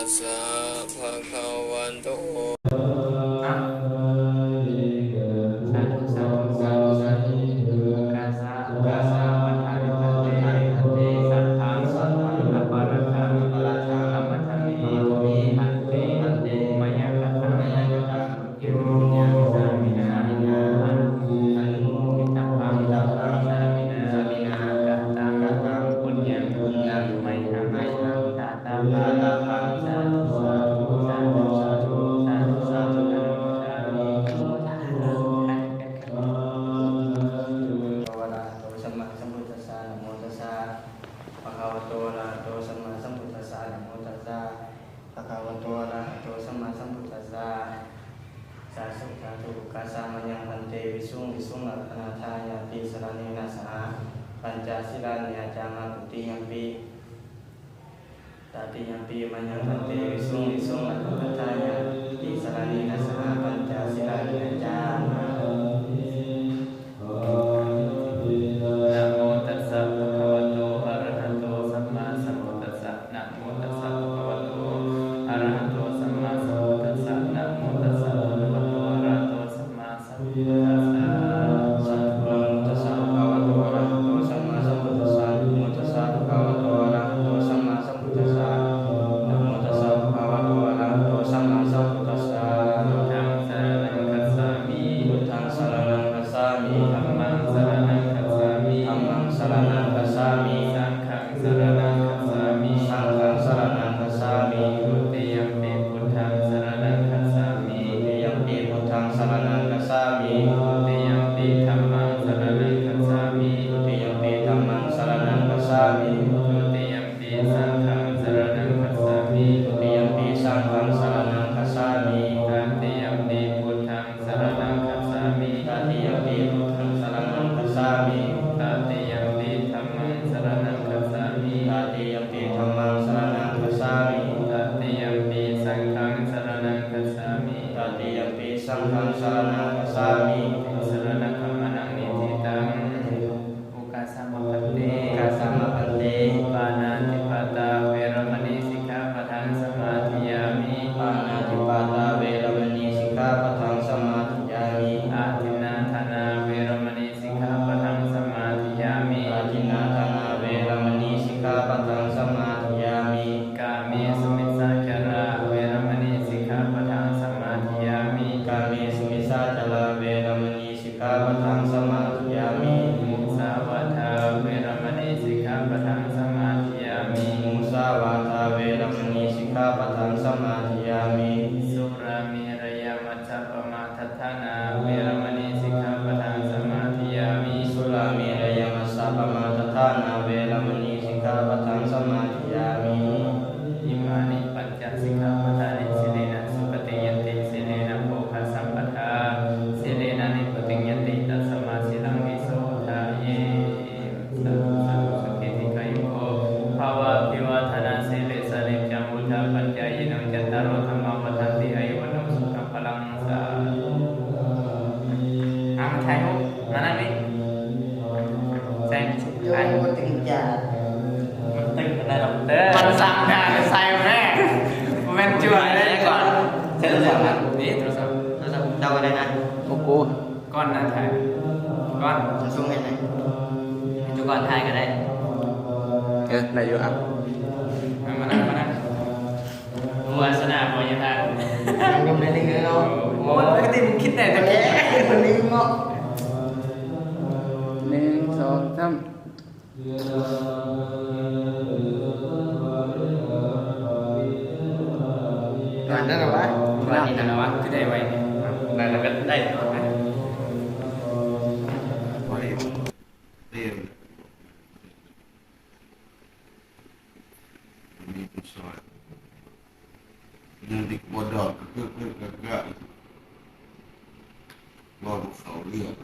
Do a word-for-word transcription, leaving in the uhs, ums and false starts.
Sa bhagavato. Sādhu, sādhu, sādhu, sādhu. Okāsa, okāsa, vandāmi bhante, sabbaṃ, sabbaṃ, aparādhaṃ, aparādhaṃ, khamatha me, khamatha me, bhante, bhante, mayā kataṃ, mayā kataṃ, puññaṃ, puññaṃ, sāminā, sāminā, anumodatabbaṃ, anumodatabbaṃ, sāminā, sāminā, kataṃ, kataṃ, puññaṃ, puññaṃ, mayhaṃ, mayhaṃ, dātabbaṃ, dātabbaṃ, sādhu, sādhu, sādhu, sādhu, sādhu, sādhu, anumodāmi. Arahato sammāsambuddhassa, namo tassa bhagavato arahato sammāsambuddhassa, namo tassa bhagavato arahato sammāsambuddhassa. Sādhu, sādhu. Okāsa mayaṃ bhante visuṃ visuṃ rakkhaṇatthāya tisaraṇena saha pañca sīlāni yācāma. Dutiyampi, tatiyampi mayaṃ bhante visuṃ visuṃ rakkhaṇatthāya tisaraṇena saha pañca sīlāni yācāma. Namo tassa bhagavato arahato sammāsambuddhassa. Namo tassa bhagavato arahato sammāsambuddhassa. Namo tassa bhagavato arahato sammāsambuddhassa. Namo tassa bhagavato arahato sammāsambuddhassa. Namo tassa bhagavato arahato sammāsambuddhassa. Namo tassa bhagavato arahato sammāsambuddhassa. Buddhaṃ saraṇaṃ gacchāmi. Buddhaṃ saraṇaṃ gacchāmi. Dhammaṃ saraṇaṃ gacchāmi. Dhammaṃ saraṇaṃ gacchāmi. Saṅghaṃ saraṇaṃ gacchāmi. Saṅghaṃ saraṇaṃ gacchāmi. Dutiyampi buddhaṃ saraṇaṃ gacchāmi. Dutiyampi buddhaṃ saraṇaṃ gacchāmi. Dutiyampi dhammaṃ saraṇaṃ gacchāmi. Dutiyampi dhammaṃ saraṇaṃ gacchāmi. Dutiyampi saṅghaṃ saraṇaṃ gacchāmi. Dutiyampi saṅghaṃ saraṇaṃ gacchāmi. Tatiyampi buddhaṃ saraṇaṃ gacchāmi. Tatiyampi buddhaṃ saraṇaṃ gacchāmi. Tatiyampi dhammaṃ saraṇaṃ gacchāmi. Tatiyampi dhammaṃ saraṇaṃ gacchāmi. Tatiyampi saṅghaṃ saraṇaṃ gacchāmi. Tatiyampi saṅghaṃ saraṇaṃ gacchāmi. Tisaraṇagamanaṃ niṭṭhitaṃ. Okāsa mā bhante. Okāsa mā bhante. Pāṇātipātā veramaṇī sikkhāpadaṃ samādiyāmi. Pāṇātipātā veramaṇī sikkhāpadaṃ samādiyāmi. Adinnādānā veramaṇī sikkhāpadaṃ samādiyāmi. Adinnādānā veramaṇī sikkhāpadaṃ samādiyāmi. Kāmesu micchācārā veramaṇī sikkhāpadaṃ samādiyāmi. Kāmesu micchācārā veramaṇī sikkhāpadaṃ samādiyāmi. Musāvādā veramaṇī sikkhāpadaṃ samādiyāmi. Musāvādā veramaṇī sikkhāpadaṃ samādiyāmi. Surāmerayamajjapamādaṭṭhānā veramaṇī sikkhāpadaṃ samādiyāmi. Surāmerayamajjapamādaṭṭhānā veramaṇī sikkhāpadaṃ samādiyāmi. Imāni pañca sikkhāpadāni. Sīlena sugatiṃ yanti, sīlena bhogasampadā, sīlena nibbutiṃ yanti, tasmā sīlaṃ visodhaye. Sādhu, sādhu, sukhī dīghāyuko bhava. Abhivādanasīlissa niccaṃ vuḍḍhāpacāyino cattāro dhammā vaḍḍhanti, āyu vaṇṇo sukhaṃ balaṃ. Sādhu. เอามาถ่ายรูป มานั่งนี่ แซง โย ถ่าย มันตึงจัด มันตึงอะไรหรอกเด้อ มันสั่งงานใส่แม่ มันจวดเลยก่อน ใช้โทรศัพท์นะ นี่โทรศัพท์ โทรศัพท์เจ้าอะไรนะ โกโปร ก่อนนะถ่าย ก่อน Samsung ให้ไหน ให้เจ้าก่อนถ่ายก็ได้ เออ ได้อยู่อ่ะ มา มานั่ง มานั่ง วาสนาบ่ยังทัน ยังไม่ได้เงินเนาะ โอ้ย ปกติมึงคิดแต่ตะกี้ มันลืมเนาะ หนึ่ง สอง สาม นั่นแหละวะ นั่นแหละวะ ที่ได้ไว้เนี่ย นั่นแหละก็ได้เนาะ เตรียม มีผู้ช่วย ยืนติดบนดอก กึกกึกกึกกึก ว่าพวกเขาเรียก